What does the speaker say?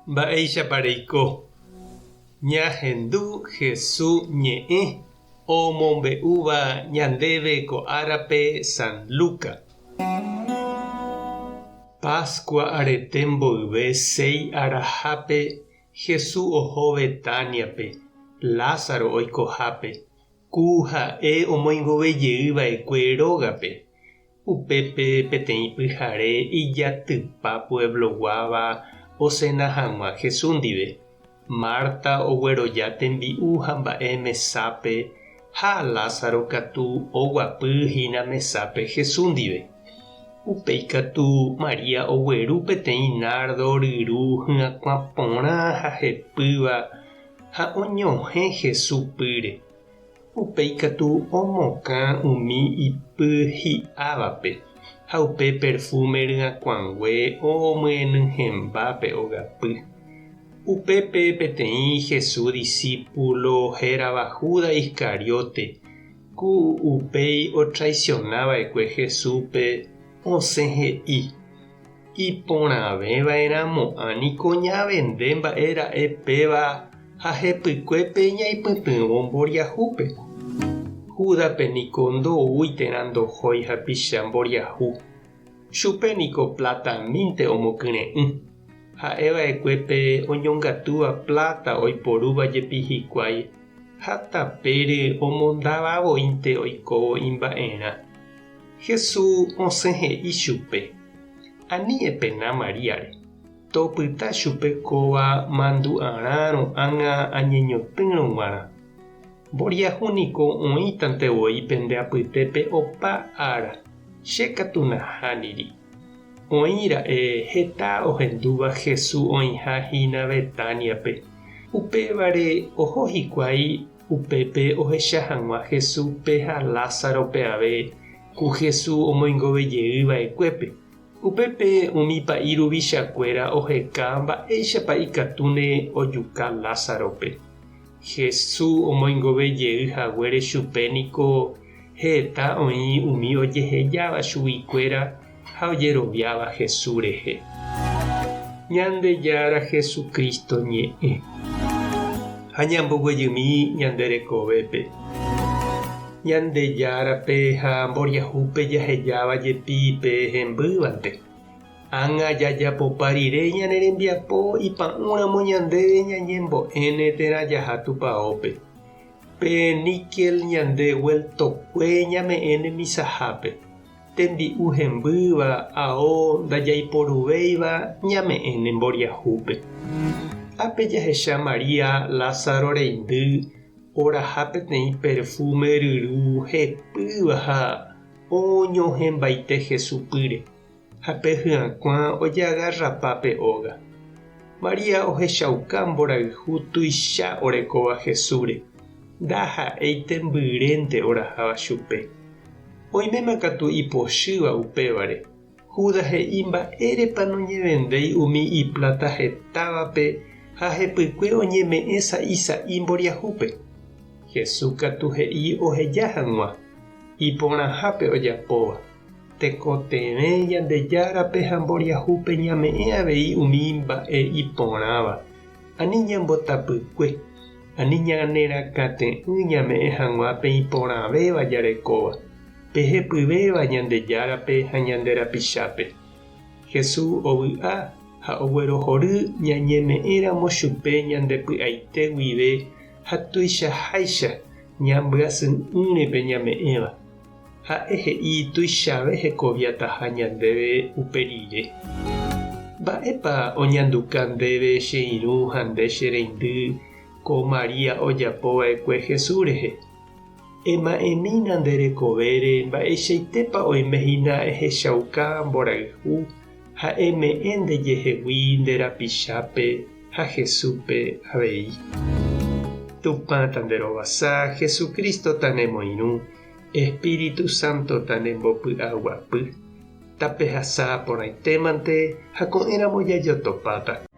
Mba'éichapa reiko? Ñahendu Hesu ñe'ẽ omombe'úva ñandéve ko árape San Luca. Pascua arete mboyve séi arahápe Hesu oho Betániape, Lázaro oikohápe, ku ha'e omoingove jey va'ekue rógape. Upépe peteĩ pyhare ijatypa puebloguáva osena hag̃ua Jesús ndive. Marta ogueroja tembi'u ha mba'e mesápe ha Lázaro katu oguapy hína mesápe Jesús ndive. Upéi katu María ogueru peteĩ nárdo ryru hyakuã porã ha hepýva ha oñohẽ Jesús pýre. Upéi katu omokã umi ipy hi'ávape, ha upe perfúme ryakuãngue omyenyhẽmba pe ogapy. Upépe peteĩ Jesús disípulo hérava Judas Iscariote, ku upéi otraisiona va'ekue Jesúspe, osẽ he'i, Iporãveva'erãmo'ã niko ñavende mba'e ra'e péva ha hepykuépe ñaipytyvõ mboriahúpe. Júdape niko ndoúi térã ndohói hapicha mboriahu. Chupe niko platamínte omokyre'ỹ. Ha'e va'ekue pe oñongatúva pláta oiporúva jepi hikuái ha tapére omondáva voínte oikóvo imba'erã. Jesús osẽ he'i chupe, Ani epena Maríare, topyta chupe kóva mandu'arãrõ ág̃a añeñotỹrõ g̃uarã. Mboriahu niko oĩtante voi pende apytépe opa ára, che katu nahániri. Oĩ ra'e heta ohendúva Jesús oĩha hína Betániape, upévare oho hikuái Upépe ohecha hag̃ua Jesúspe ha Lázarope ave, ku Jesús omoingove jey va'ekuépe. Upépe umi pa'i ruvichakuéra oheka mba'éichapa ikatúne ojuka Lázarope. Jesús omoingove jey haguére chupe niko heta oĩ umi ojehejáva chuguikuéra ha ojeroviáva Jesús rehe. Ñandejára Jesucristo ñe'ẽ. Ha ñamboguejymi ñande rekovépe. Ñandejárape ha mboriahúpe jahejáva jepi pe hembývante. Ág̃a jajapopa rire ñane rembiapo ipa'ũramo ñandéve ñañembo'éne térã jaha tupaópe. Pe níkel ñande gueltokue ñame'ẽne misahápe. Tembi'u hembýva ao ndajaiporuvéiva ñame'ẽ ne mboriahúpe. Ápe jahecha María Lázaro reindy oraha peteĩ perfúme ryru hepýva ha oñohẽmbaite Jesús pýre, ha pe hyakuã ojagarrapa pe óga. María ohechauka mborayhu tuicha orekóva Jesúsre, ndaha'éi tembyrénte oraháva chupe. Oiméma katu ipochýva upévare. Judas he'i mba'érepa noñevendéi umi ipláta hetávape ha hepykue oñeme'ẽ sa'i sa'i mboriahúpe. Jesús katu he'i oheja hag̃ua, iporãhápe ojapóva. Tekotevẽ Ñandejárape ha mboriahúpe ñame'ẽ avei umi mba'e iporãva. Ani ñambotapykue, ani ñanerakate'ỹ ñame'ẽ hag̃ua pe iporãvéva jarekóva, pe hepyvéva Ñandejárape ha ñande rapichápe. Jesús ovy'a ha oguerohory ñañeme'ẽramo chupe ñande py'aite guive ha tuichaháicha ñambyasy'ỹre pe ñame'ẽva. Ha'e he'i tuichave hekoviataha ñandéve upe rire. Mba'épa oñanduka ndéve che irũ ha nde che reindy ko María ojapo va'ekue Jesús rehe? Ema'ẽmína nde rekovére mba'eichaitépa oime hína ehechauka mborayhu ha eme'ẽ ndejehegui nde rapichápe ha Jesúspe avei. Tupã tanderovasa, Jesucristo tanemoirũ, Espíritu Santo tanembopy'aguapy. Tapehasa porãitémante ha ko'ẽramo jajotopáta.